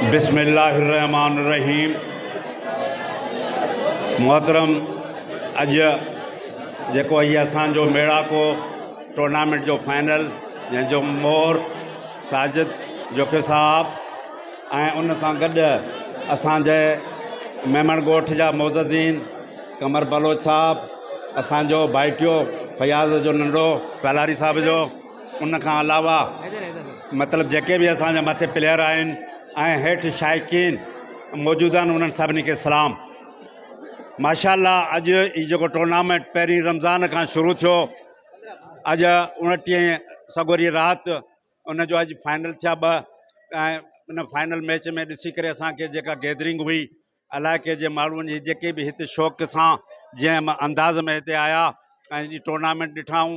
بسم الله الرحمٰن الرحيم محترم اڄ جيڪو هي اسان جو ميڙاڪو ٽورنامينٽ جو فائنل جنهن جو مور ساجد جوکي صاحب ۽ ان سان گڏ اسان جي ميمڻ ڳوٺ جا معززين قمر بلوچ صاحب اسان جو ڀائٽيو فياض جو ننڍڙو پهلاري صاحب جو ان کان علاوه مطلب جيڪي به اسان جا مٿي پليئر آهن ۽ هيٺ شائقين موجود آهن انهن سڀني کي سلام ماشاء الله اڄ هي جيڪو ٽورنامينٽ پهرين رمضان کان شروع ٿيو اڄ اڻٽيهين سڳوري رات ان جو اڄ فائنل ٿيا ٻه ۽ ان فائنل ميچ ۾ ڏسي ڪري اسانکي جيڪا گيدرنگ هئي علائقي جي ماڻهن جي جيڪي به هتي شوق سان جنهن انداز ۾ هتي آيا ۽ جي ٽورنامينٽ ڏٺائون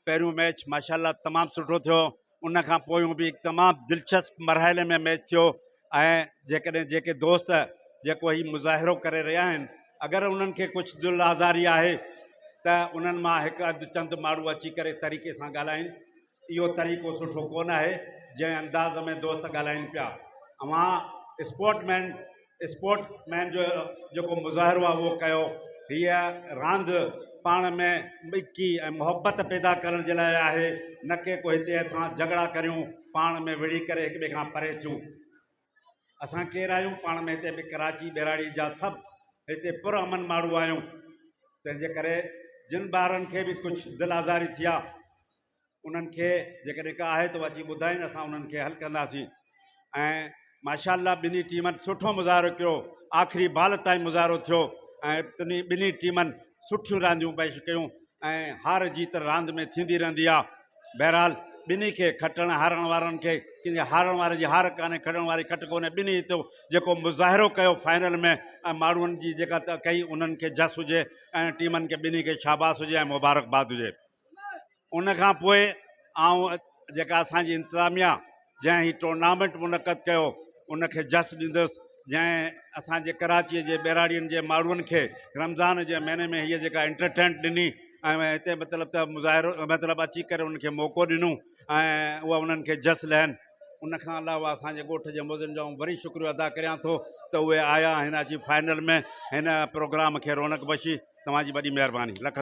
پهريون ميچ ماشاء الله تمام سٺو ٿيو ان کان پويون به تمام دلچسپ مرحلي ۾ ميچ ٿيو ۽ جيڪڏهن جيڪي دوست جيڪو هي مظاهرو ڪري رهيا آهن اگر انهن کي ڪجهه دل آزاري آهي ته انهن مان هڪ اڌ چند ماڻهو اچي ڪري طريقي سان ڳالهائين اهو طريقو سٺو ڪونه آهي جنهن انداز ۾ دوست ڳالهائين پيا. اوهان اسپورٽ مين اسپورٽ مين جو جيڪو مظاهرو آهي اهو ڪيو. هيء راند پاڻ ۾ ٻڪي ۽ محبت پيدا ڪرڻ جي لاء آهي نه ڪي ڪو هتي اسان جهڳڙا ڪريون پاڻ ۾ وڙهي ڪري هڪ ٻئي کان پري ٿيون. اسان ڪير آهيون پاڻ ۾ هتي به ڪراچي ٻهراڙي جا سڀ هتي پر امن ماڻهو آهيون تنهن جي ڪري جن ٻارن کي به ڪجهه دل آزاري ٿي آهي انهن کي جيڪڏهن ڪا آهي ته اچي ٻڌائين اسان انهن کي حل ڪنداسين ۽ ماشاء الله ٻنهي ٽيمن سٺو مظاهرو ڪيو آخري بال تائين مظاهرو ٿيو ۽ ٽنهي ٻنهي ٽيمن سٺيون رانديون پيش ڪيون ۽ هار جيت راند ۾ ٿيندي رهندي آهي بهرحال ٻنهي کي کٽڻ هارڻ وارن کي ڪنهن جي هارڻ واري جي هار ڪانهي کٽڻ واري کٽ ڪونهي ٻنهي هتي جيڪو مظاهرو ڪيو فائنل ۾ ۽ ماڻهن جي جيڪا ڪئي انهن کي جس هجي ۽ ٽيمن کي ٻنهي کي شاباس هجي ۽ مبارڪباد هجي ان کان پوء آئون جيڪا اسان جي انتظاميا جنهن هي ٽورنامينٽ منعقد ڪيو ان کي جس ڏيندس جنهن اسان جي ڪراچيء جي ٻهراڙين جي ماڻهن کي رمضان جي مهيني ۾ هيء جيڪا انٽرٽينٽ ڏني ۽ هتي مطلب ته مظاهرو مطلب اچي ڪري انهن کي موقعو ڏنو ۽ اها انهن کي جس لهن ان کان علاوه اسان جي ڳوٺ جي مزن جو آئون وري شڪريو ادا ڪريان ٿو ته اهي آيا هن اچي فائنل ۾ هن پروگرام کي رونق بخشي توهان جي وڏي مهرباني لک.